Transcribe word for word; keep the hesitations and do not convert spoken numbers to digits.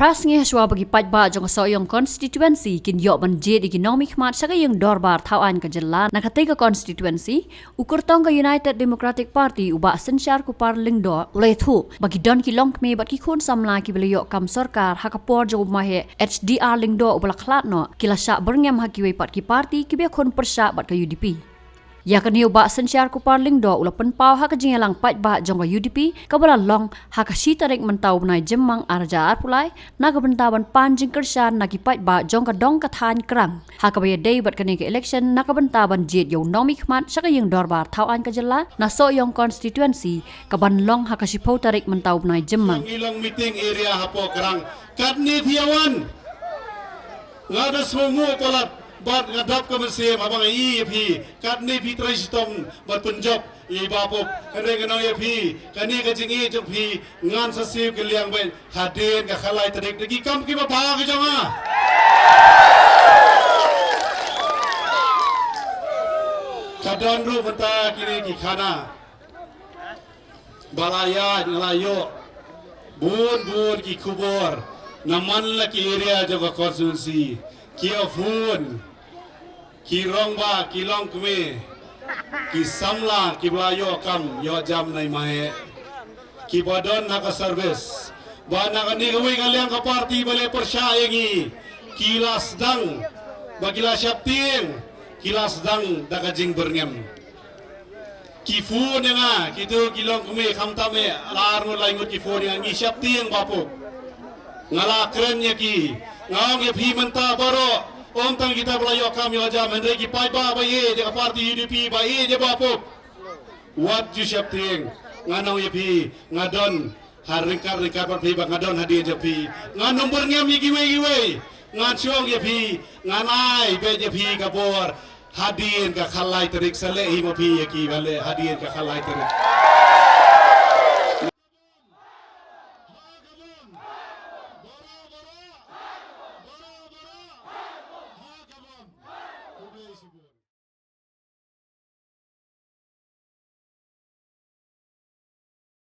Phra sngi hashwa ba ki paidbah jong ka Sohiong constituency kin ïoh ban jied ïa ki nongmihkhmat sha ka ïing dorbar thaw aiñ ka jylla na katei ka constituency, u kyrtong ka United Democratic Party u Bah Synshar Kupar Lyngdoh u la ïathuh ba ki don ki longkmie bad ki khun samla kiba la ïoh kam sorkar ha ka por jong u maheh H D R Lyngdoh uba la khlad noh, ki la shah byrngem ha kiwei pat ki party kiba ïakhun pyrshah bad ka U D P. Ïa kane u Bah Synshar Kupar Lyngdoh u la pynpaw ha ka jingïalang paidbah jong ka U D P kaba la long ha ka shi tarik mynta u bnai Jymmang ar hajar arphew lai na ka bynta ban pan jingkyrshan na ki paidbah jong ka dong ka thaiñ Krang ha kaba ïadei bad kane ka election na ka bynta ban jied ïa u nongmihkhmat sha ka ïing dorbar thaw aiñ ka jylla na Sohiong constituency kaban long ha ka shiphew tarik mynta u bnai Jymmang. Ngi long meeting area hapoh Krang. Katne phi ïa wan. Nga da sngewnguh palat bad nga dap ka mynsiem haba nga ïohi ïa phi. Katne phi trei shitom bad pynjop ïa i Bah Pup. Hynrei nga ong ïa phi, kane ka jingïeit jong phi ngan sa siew kylliang beit hadien ka khatlai tarik da ki kam kiba bha ki jong nga. Ka don ruh mynta kine ki khana ba la ïaid, nga la ïoh bun bun ki khubor na man la ki area jong ka constituency, ki ïa phone, ki rangbah, ki longkmie, ki samla kiba la ïoh kam ïoh jam na i maheh, kiba don ha ka service, ba na kane kawei ka liang ka party ba leh pyrshah ïa ngi, ki la sdang, ba ki la sheptieng, ki la sdang da ka jingbyrngem. Ki phone ïa nga, kito ki longkmie khamtam eh, la ar ngut lai ngut ki phone ïa nga, ngi sheptieng Bah Pup. Nga la kren ïa ki, nga ong ïa phi mynta baroh, ym tang kita ba la ïoh kam ïoh jam, hynrei ki paidbah ba ïeit ïa ka party U D P, ba ïeit ïa Bah Pup, wat ju sheptieng. Nga ong ïa phi, nga don ha ryngkat ryngkat bad phi, ba nga don hadien jong phi. Ngan ym byrngem ïa kiwei kiwei. Ngan shu ong ïa phi, ngan ai beit ïa phi ka bor hadien ka khatlai tarik, sa leh hi ma phi ïa ki ba leh hadien ka khatlai tarik.